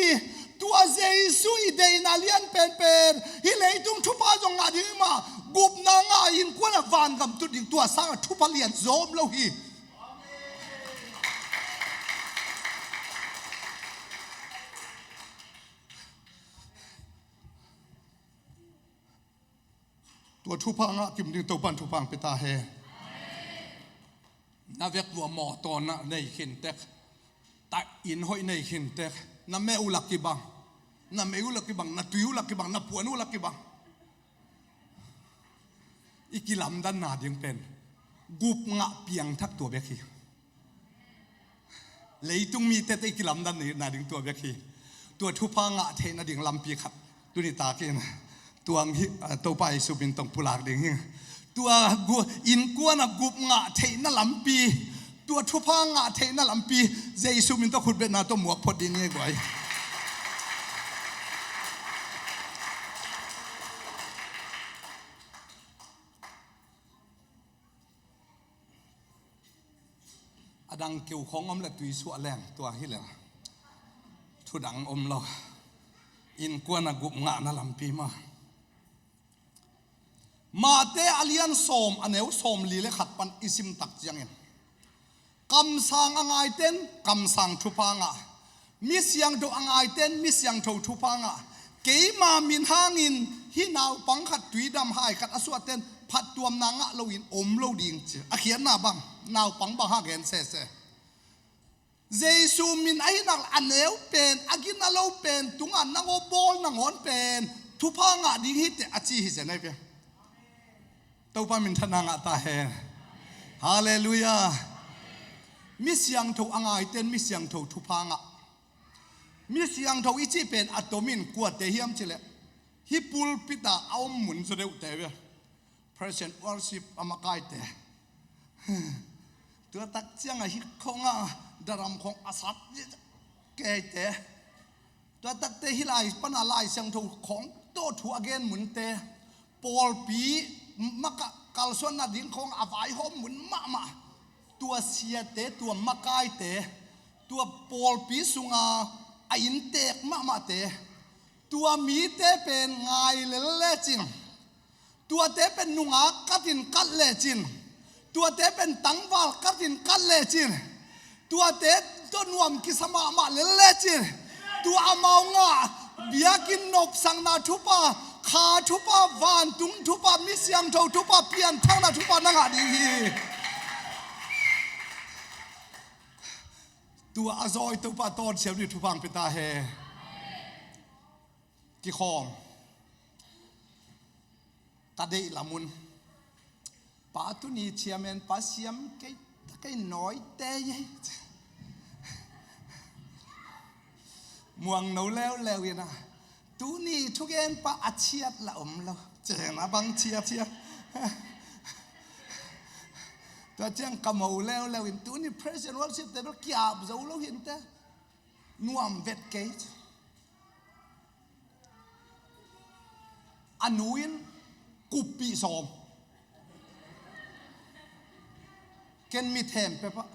Tua Jesu i deihna lian penpen, hih leitung thupha zong ngah ding mah, gupna ngah innkuan a vangam tut ding, tua sanga thupha lian zong om lo hi. Tua thupha ngah kim ding Topan thupha hong pia ta hen. Na vek tua mawtaw na nei khin tek, ta inn hoih nei khin tek, na meh uh la kibang, na mei uh la kibang, na tui uh la kibang, na puan uh la kibang. I kilamdanna ding pen gup ngah piangthak tua bek hi. Leitung mite tawh i kilamdanna ding tua bek hi. Tua thupha ngah theihna ding lampi khat tuni takin tua hi, a, Topa Jesu min tawh pulak ding hi. Tua gu-, innkuan a gup ngah theihna lampi, tua thupha ngah theihna lampi Jesu min tawh khutbetna tawh muak phot ding hi guai. A dang keu khong om le tui suah leng tua hi le thu dang om lo. Innkuan a gup ngahna lampi mah. Mate a lian sawm, a neu sawmli le khat pan i sim tak ciangin, kamsang a ngaiten kamsang thupha ngah, mi siangtho a ngaiten mi siangtho thupha ngah. Keima min hangin hih naupang khat tuidam hai khat a suahten phattuamna ngah loin om lo ding ci. A khiatna bang, naupang bang hang gen sese. Jesu min ahi nak a neu pen, a gina lo pen, tunga nangaw bawl nangawn pen thupha ngah ding hi teh a ci hi zen ahi ve. Topa minthanna ngah ta hen. Halleluiah. Mi siangtho a ngaiten mi siangtho thupha ngah. Mi siangtho i cih pen a tomin kuate hiam cileh, hih pulpit ah a om mun zaw deuhte ve. Praise and worship a makaite. Tua tak ciangah hih khongah daram khong a sat keite. Tua takte hih lai pana Lai Siangtho khong tawh thu a gen munte, pawlpi maka kalsuanna ding khong a vaihawm mun mahmah. Tua siate, tua makaite, tua pawlpi sunga a inntek mahmahte, tua mite pen ngai lel lecin, tuate pen nungak katin kat lecin, tuate pen tangval katin kat lecin, tuate tawh nuam kisa mahmah lel lecin, tua amau ngah biakinn nopsakna thupha, kha thupha, vantung thupha, mi siangtho thupha, pianthakna thupha na ngah ding hi. Tua a zawi Topa tawnsiam ding thupha hong pia ta hen. Kikhawm. Ka deih lam un. Pa tuni chairman pa siam kei, kei nawite ei. Muang no leuleu in a, tuni thugenpa a chiat la om lo. Cihna bang chiat chiat. Tua ciang ka mo leuleu in tuni praise and worship te bel kiap zo lo hinte. Nuam vet kei. A nu in kuppih sawm. Ken mi them pepah.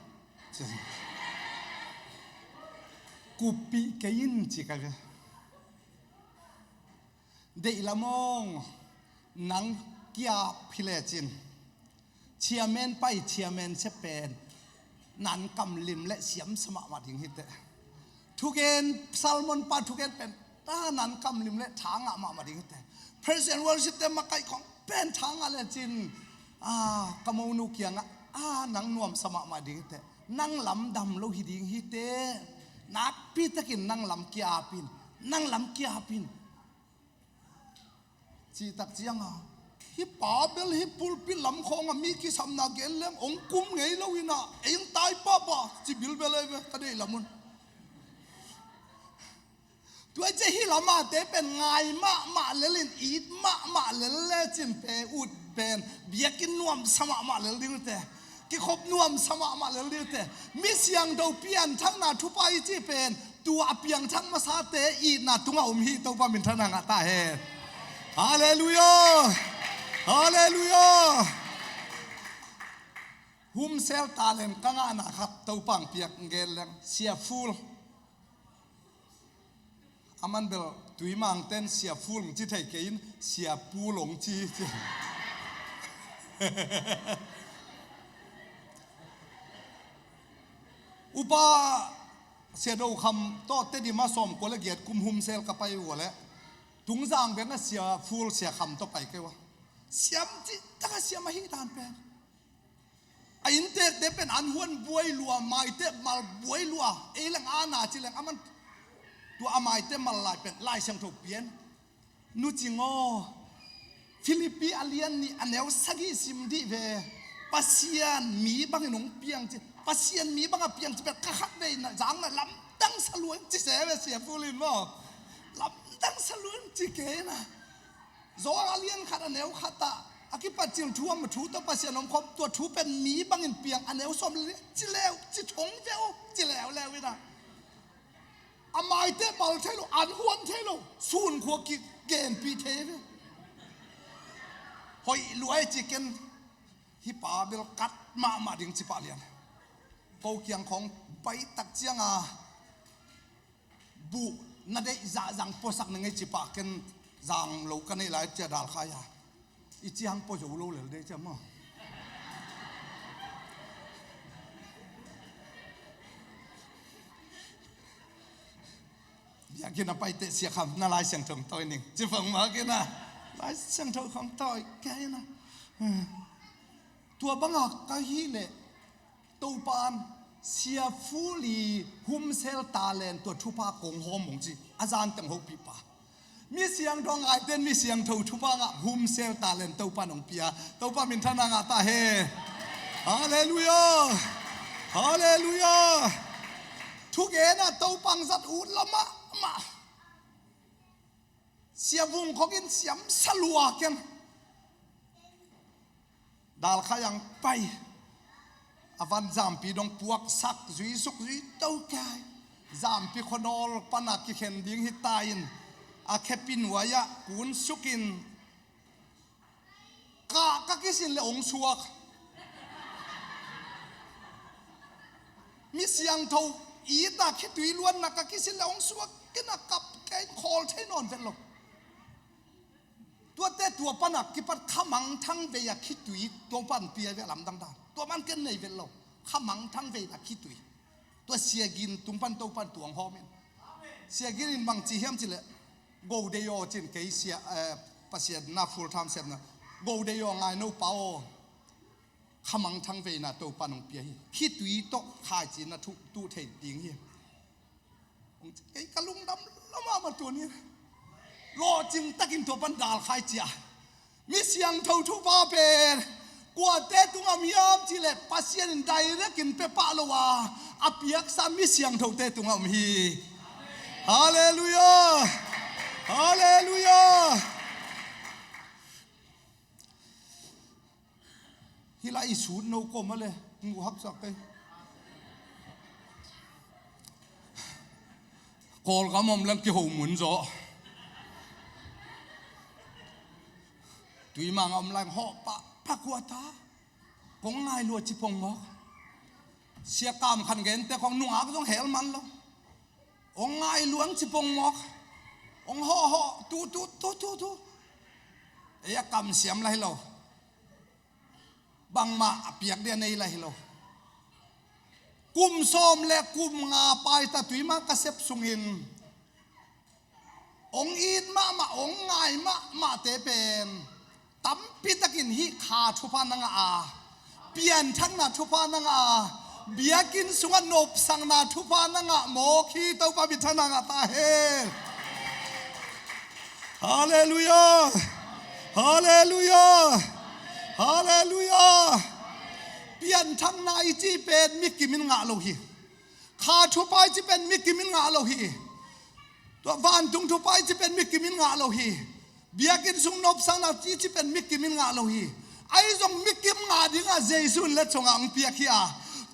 Kuppih kei in ci ka ve. Deih lamawng nang kiap hi lecin, chairman pai chairman sia pen nan kamlim le siamsa mahmah ding hi teh. Thugen, sermon pa thugen pen ta nan kamlim le tha ngah mahmah ding hi teh. Praise and worship te makaih khong pen tha ngah le cin, a, ka monu kiangah, a, nang nuamsa mahmah ding hi teh. Nang lamdam lo hi ding hi teh. Nakpitakin nang lam kiapin, nang lam kiapin. Cihtak cianga hih pa bel hih pulpit lam khawngah mi kisapna gen leng hong kum ngei lo inah, ei hong tai pahpah ci bilbel ei ve, ka deih lam un. Tua i cia hih lamate pen ngai mahmah lel in, it mahmah lel le cin pe ut pen biakinn nuamsa mahmah lel ding uh teh. Kikhop nuamsa mahmah lel ding uh teh. Mi siangtho pianthakna thupha i cih pen tua a piangthak masate itna tungah om hi. Topa minthanna ngah ta hen. Halleluiah. Halleluiah. Humsel talent ka ngahna khat Topa hong piak gen leng, Sia Ful. Aman bel Tuimang ten Sia Ful hong ci thei kei in, Sia Pul hong ci, ci. Upa Sia Do Kham tawh Tedim ah sawmkua le giat kum humsel ka pai uh leh Tungzang bengah Sia Ful, Sia Kham tawh pai kei uh a. Siam cih takah siam ahi dan pen. A inntekte pen an huan buai lua, maitep mal buai lua, ei leng ana ci leng aman tua a maitep mal lai pen Lai Siangtho pian. Nu Cing aw, Filipi a lian nih a neu sagih sim dih ve. Pasian mi bangin hong piang ci. Pasian mi bangah piang ci pen ka khat vei na zang na lamdang sa lua in ci se ve, Sia Ful in maw. Lamdang sa lua in ci kei na. Johan a lian khat a neu khat ah a kipatcil thu om, thu tawh Pasian om khawm, tua thu pen mi bangin piang, a neu sawm le ci leu, ci thong ve uh, ci leuleu in a. A maite bal thei lo, an huan thei lo, sunkhua kigenpih thei ve. Hoih lua e ci ken, hih pa bel kat mahmah ding ci pah lian. Ko kiang khawng pai tak cianga buh na deih zah zang puasak na ngei ci pah ken, zang lo ka neih lai cia Dalkhai a. I ciang pua zo lo lel dei cia maw. Biakinn a pai teh Sia Kham na Lai Siangtho tawi ning ci fang ma kei na. Lai Siangtho khawng tawi kei na. Tua banga ka hih leh Topan Sia Ful i humsel talent tua thupha kong hawm hong ci. A zan teng hopih pa. Mi siangtho ngaiten mi siangtho thupha ngah humsel talent Topan hong pia. Topa minthanna ngah ta he. Halleluiah. Halleluiah. Thugena Topa hong zat ut lamah mah. Sia Vung Khok in siam sa lua ken. Dalkhai ang pai. A van zampi dong puaksak zuisuk zui to kai. Zampi khuanawl pana kikhen ding hi ta in. A khepin uai ah kun sukin. Ka, ka kisin le ong suak. Mi siangtho ita khitui luanna ka kisin le ong suak. Kina kap kei khawl thei nawn vet lo. Tuate tua pana kipat khamangthang vei a khitui tua pan pia ve lamdang dan. Tua man ken nei vet lo. Khamangthang vei a khitui. Tua Sia Gin tung pan to pan tuang hawm in. Sia Gin in bang ci hiam ci le. Go dei aw cin kei sia, eh, Pasian na full time sepna. Go dei aw ngai no pa aw. Khamangthang veina Topa nong pia hi. Khitui tawh khaici na thuh tuh thei ding hi. Kei ka lungdam lo mahmah tuni. Lawhcing takin tua pan Dalkhai cia. Mi siangtho thupha pen kuate tungah om hiam cih leh Pasian in direct in pia pah lo a, a piaksa mi siangthote tungah om hi. Halleluiah. Halleluiah. Hih lai i sut no kawm a le, mu hapsak kei. Kawlgam om leng kiho mun zaw. Tuimang a om lai hawh pah, pah kua ta. Kong ngai lua ci pong mawk. Sia Kam Khan Gen te kong nungak zong hel man lo. Ong ngai luang ci pong mawk. Ong hawh hawh, tu, tu, tu, tu, tu. Ei a kam siam lai lo. Bangmah a piak dia nei lai lo. Kum sawm le kum nga paita Tuimang ka sep sungin hong it mahmah, hong ngai mahmahte pen tampi takin hih kha thupha na ngah a, pianthakna thupha na ngah a, biakinn sungah nopsakna thupha na ngah mawk hi. Topa minthanna ngah ta hen. Halleluiah. Halleluiah. Halleluiah. Pianthakna i cih pen mikim in ngah lo hi. Kha thupha i cih pen mikim in ngah lo hi. Tua vantung thupha i cih pen mikim in ngah lo hi. Biakinn sung nopsakna i cih pen mikim in ngah lo hi. Ahi zong mikim ngah dingah Jesu in letsong ah hong piak hi a,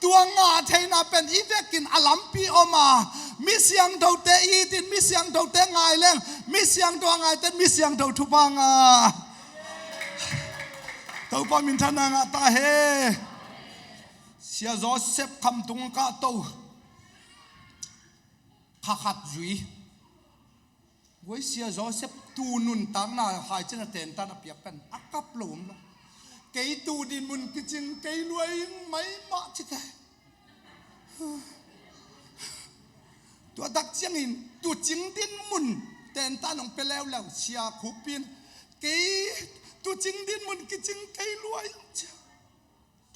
tua ngah theihna pen i vekin a lampi om a, mi siangthote itin, mi siangthote ngai leng, mi siangtho a ngaite in mi siangtho thupha ngah. Topa minthanna ngah ta hen. Sia Joseph khamtung kahto, kha khat zui. Guai, Sia Joseph tu nuntakna hai cin a tentan a piak pen a kap lo om lo. Kei tu dinmun kicing kei lua ing maimah ci kei. Tua tak ciangin tucing dinmun tentan hong pia leuleu, sia Khup in, kei tucing dinmun kicing kei lua ing ci.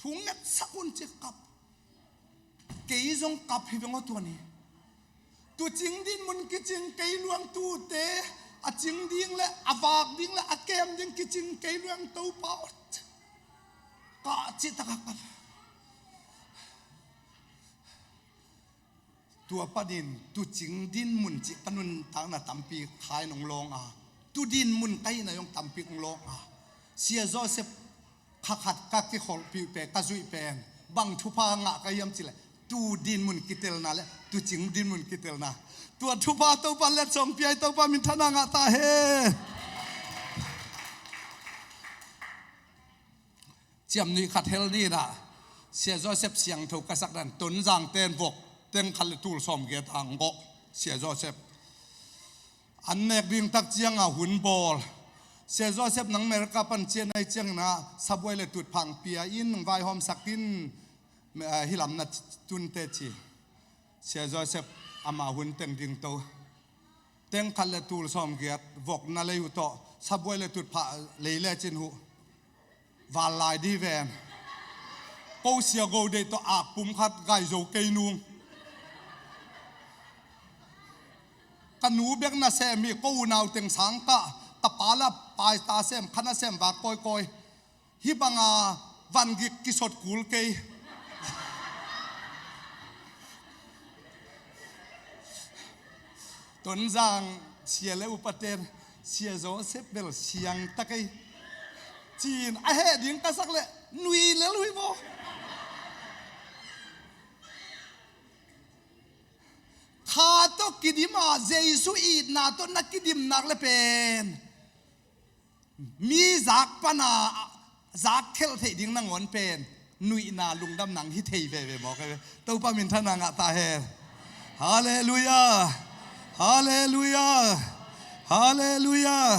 Thu ngetsak un ci kap. Kei zong kap hi veng aw tua ni. Tucing dinmun kicing kei lua ing, tute a cing ding le a vak ding le a kem ding kicing kei lua ing Topa aw. Kah cih tak a kap. Tua panin tucing dinmun cih ka nuntakna tampi kha in hong lawng a, tu dinmun ka hihna zong tampi hong lawng a. Sia Joseph kha khat ka kikholhpih pen, ka zuih pen bang thupha ngah ka hiam cih leh, tu dinmun kitelna le tucing dinmun kitelna. Tua thupha Topa letsong pia hi. Topa minthanna ngah ta hen. Ciamnuih khat hel ni in ah, Sia Joseph siangtho ka sak dan, Tonzang ten vok teng khat le tul sawmgiat a hong gawh Sia Joseph. An nek ding tak ciang a hun bawl. Sia Joseph nang America pan cian ahih ciangin ah, sabuai le tutphah pia in, vaihawmsak in, eh, hih lam na tun teh ci. Sia Joseph ama hun teng ding to. Teng khat le tul sawmgiat vok na lei uh tawh, sabuai le tutphah lei lecin uh val lai dih ven. Ko sia go deih tawh ak pum khat gai zo kei nung. Ka nu bek nasem hi, ko unau teng sang kah, ka pa la paita sem, kha nasem vak kawikawi. Hih banga vangik kisot kul kei. Tonzang sia le upaten, Sia Joseph bel siang ta kei, ci-in a heh ding ka sak leh nui lel uh hi maw. Kha tawh kidim a, Jesu itna tawh na kidim nak le pen mi zak pana zak khelh theih ding nangawn pen nuihna lungdam nang hi thei veve mawk e. Topa minthanna ngah ta hen. Halleluiah. Halleluiah. Halleluiah.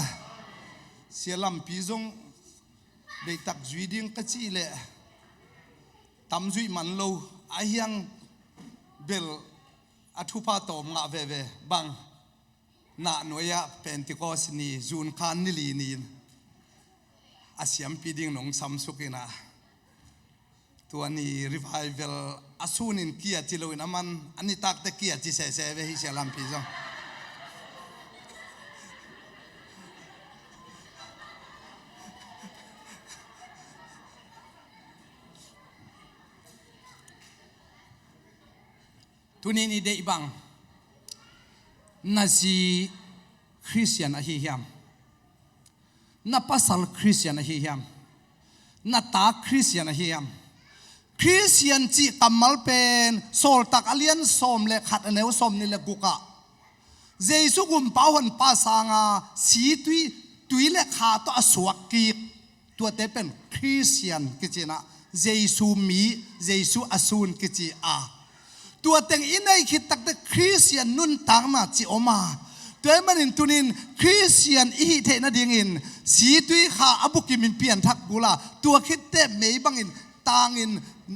Sia Lampi zong deihtak zui ding ka cih leh tam zuih man lo, a hiang bel a thupha tawm ngah veve bang. Nahnuai ah Pentecost ni, June kha ni li ni-in a siampi ding nong samsuk in ah, tua ni revival a sunin kia ci loin a man a nitakte kia ci sese ve hi Sia Lampi zong. Tuni-in i deih bang, na zi Khristian ahi hiam? Na pasal Khristian ahi hiam? Na ta Khristian ahi hiam? Khristian cih kammal pen Sawltak a lian sawm le khat, a neu sawmnih le guk ah Jesu Gumpa Honpa sanga si tui, tui le kha tawh a suak kik, tuate pen Khristian kici in ah, Jesu mi, Jesu a sun kici a. Tua teng i neih khit takte Khristian nuntakna ci om a. Tua ahih manin tuni-in Khristian i hih theih nadingin si tui kha a bukim in pianthak kul a, tua khit teh mei bangin tangin,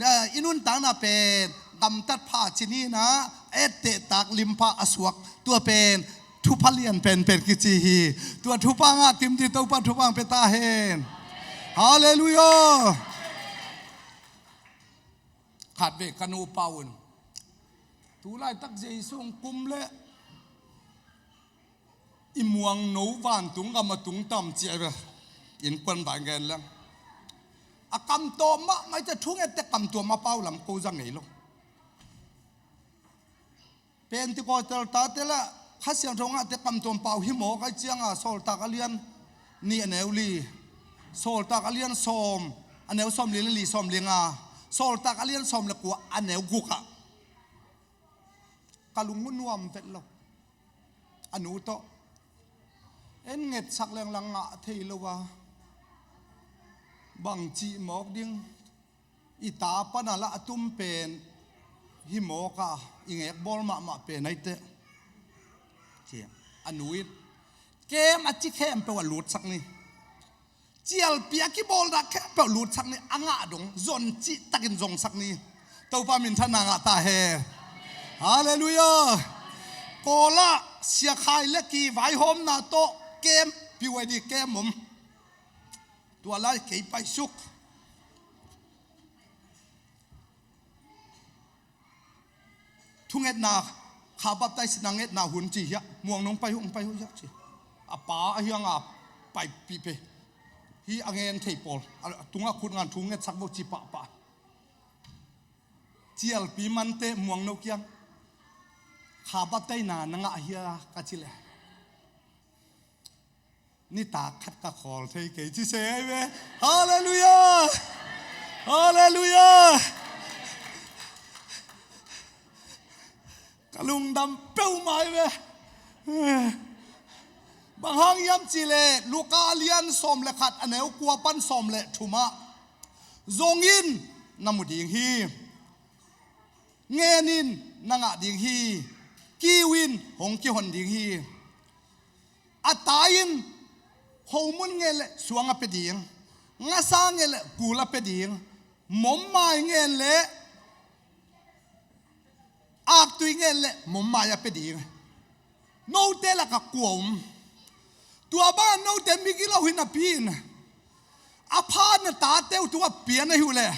eh, i nuntakna pen gamtat pha ci ni in ah, etteh tak lim pha a suak, tua pen thupha lian penpen kici hi. Tua thupha ngah kim ding Topa thupha pia ta hen. Halleluiah. Khatvei ka nupa un tu laitak Jesu hong kum leh i muangno vantung gam a tung tam ci a ve. Innkuan vai gen leng a kam tawm mahmah i te thungette kam tuam a pau lam ko za ngei lo. Pentecost tel tate lah Kha Siangtho ngahte kam tuam pau hi mawk ai cianga Sawltak a lian nih a neu li, Sawltak a lian sawm a neu sawm li le li, sawm li nga, Sawltak a lian sawm le kua a neu guk ah ka lung uh nuam vet lo. A nu tawh en ngetsak lenglang ngah thei lo a bang cih mawk ding. I ta pana lah a tum pen hi mawk a i ngek bawl mahmah pen ai teh. Ci a nu in kem a ci khempeuh a lutsak ni. Cialpi a kibawlna khempeuh lutsak ni, a ngah dong zon cih takin zongsak ni. Topa minthanna ngah ta hen. Halleluiah. Kawlah siakhai le kivaihawmna tawh kem piuai di kem om. Tua lai kei paisuk. Thungetna, kha baptisena ngetna hun ci hiah muang nong pai hong pai hong hiah ci. A pa a hianga paipih pe hi a ngen thei pawl a tungah khut ngan thu ngetsak bo ci pahpah. Cialpi mante muang no kiang kha baptisena na ngah hia ka ci le. Nitak khat ka khawl thei kei ci se ai ve. Halleluiah. Halleluiah. Ka lungdam peuhmah ai ve. Bang hang hiam cih leh Luka a lian sawm le khat a neu kua pan sawm le thumah zong in na mu ding hi. Ngen in na ngah ding hi. Kiu in hong kihon ding hi. A ta in homun ngen le suang a pia ding, ngasa ngen le kul a pia ding, mommai ngen le aktui ngen le mommai a pia ding. Note lakah kua om? Tua bangah note migilo hi napi in a pha na tate uh tungah pia na hi uh leh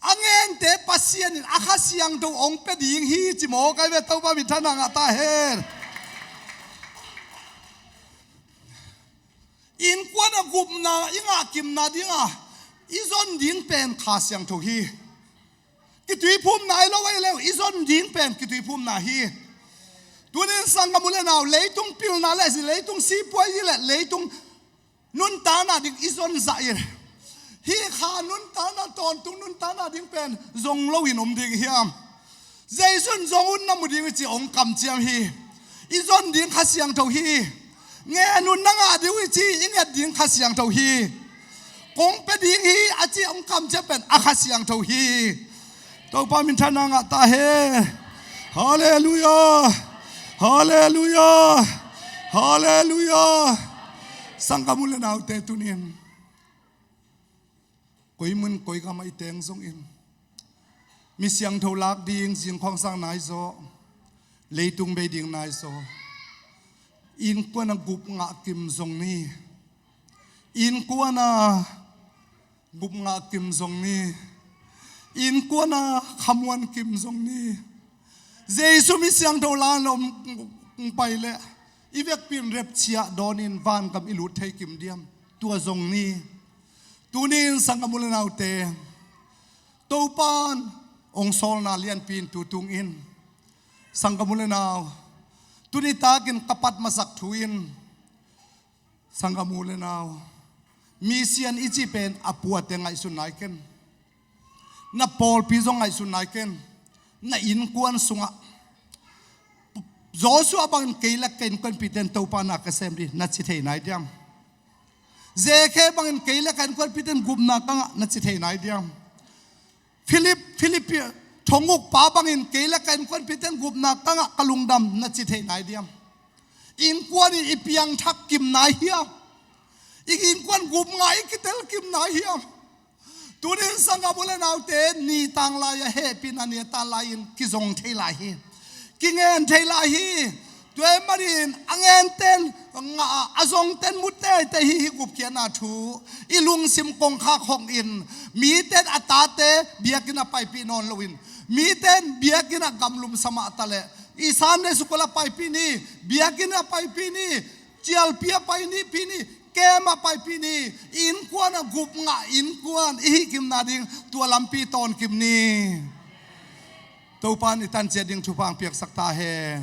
a ngente Pasian in a Kha Siangtho hong pia ding hi ci mawk ai ve. Topa minthanna ngah ta hen. Innkuan a gupna i ngahkimna dinga i zon ding pen Kha Siangtho hi. Kituiphumna i lo ai leu i zon ding pen kituiphumna hi. Tunin sanggam u le nau, leitung pilna le zi, leitung sipuai zi le leitung nuntakna ding i zon zah in hih kha nuntakna tawntung nuntakna ding pen zong loin om ding hiam? Jesu in zong un na mu ding i ci hong kamciam hi. I zon ding Kha Siangtho hi. Ngen un na ngah ding uh i ci i nget ding Kha Siangtho hi. Kong pia ding hi a ci hong kamciam pen a Kha Siangtho hi. Topa minthanna ngah ta hen. Halleluiah. Halleluiah. Halleluiah. Sanggam u le naute tunin koi mun koi gam ah i teng zongin mi siangtho lak ding zingkhawng sang nai zaw, leitung bei ding nai zaw. Innkuan a gup ngah kim zong ni. Innkuan a gup ngah kim zong ni. Innkuan a khamuan kim zong ni. Jesu mi siangtho la na om pai leh i vekpi in repchia dawnin vangam i lut thei kim diam? Tua zong ni. Tunin sanggam u le naute, Topan hong sawlna lianpi in tu tungin sanggam u le nau, tuni takin ka pat masak thu in sanggam u le nau, misian i cih pen a puate ngaihsun nai ken. Na pawlpi zong ngaihsun nai ken. Na innkuan sungah Joshua bangin kei le ka innkuanpihte in Topa na ka sem ding na ci thei nai diam? Zekhe bangin kei le ka innkuanpihte in gupna ka ngah na ci thei nai diam? Philip, Philippi thonguk pa bangin kei le ka innkuanpihte in gupna ka ngah ka lungdam na ci thei nai diam? Innkuan in i piangthak kim nai hiam? I innkuan gup ngah i kitel kim nai hiam? Tunin sanggam u le naute, ni tanglai a hehpihna ni a tanglai in kizong thei lai hi. Kingen thei lai hi. Tua ahih manin a ngenten, a zongten mu teitei hi. Hih gupkhiatna thu i lungsim kongkhak hong in, miten a tate biakinn ah paipih nawn loin, miten biakinn ah gamlum sa mah taleh, i Sunday school ah paipih ni, biakinn ah paipih ni, cialpi ah paipih ni, camp ah paipih ni, innkuan ah gup ngah innkuan i hih kimna ding tua lampi tawnkim ni. Topa in i tan ciat ding thupha hong piaksak ta hen.